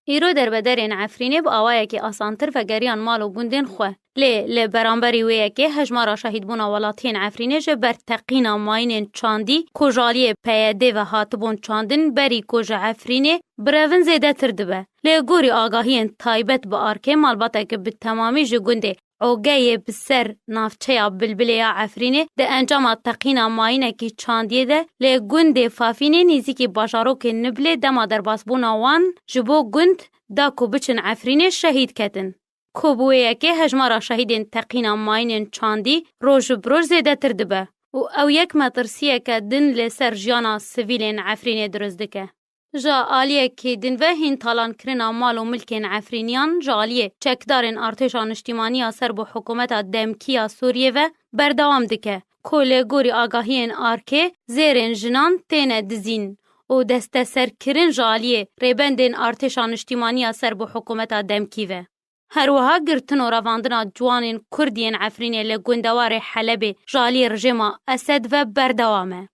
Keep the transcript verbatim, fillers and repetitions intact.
Îro derbederên Efrînê bi awayekî asantir vegeriyan mal û gundên xwe. Lê li beramberî wê yekê hejmara şehîdbûna welatiyên Efrînê ji ber teqîna mayînên çandî ku ji aliyê P Y D ve hatibûn çandin berî ku ji Efrînê birevin zêdetir dibe. Lê gorî agahiyên taybet bi arkê malbateke bi temamî ji gundê Ogeyê bi ser navçeya Bilbilê ya Efrînê di encama teqîna mayînekî çandiyê de lê gundê Fafînê nêzîkî bajarokê Niblê dema derbasbûna wan ji bo gund da ku biçin Efrînê şehîd ketin. Ku bi wê yekê hejmara şehîdên teqîna mayînên çandî roj bi roj zêdetir dibe û ew yek metirsiyeke din li ser jiyana sivîlên Efrînê dirust dike. Ji aliyekî din ve hîn talankirina mal û milkên Efrîniyan ji aliyê çekdarên artêşa niştîmanî ya ser bi hikûmeta demkî ya Sûriyê ve berdewam dike, ku lê gorî agahiyên arkê zêrên jinan têne dizîn û desteserkirin ji aliyê rêbendên artêşa niştîmanî ya ser bi hikûmeta demkî ve. Her wiha girtin û revandina ciwanên Kurd yên Efrînê li gundewarê Helebê ji aliyê rejêma Esed ve berdewam e.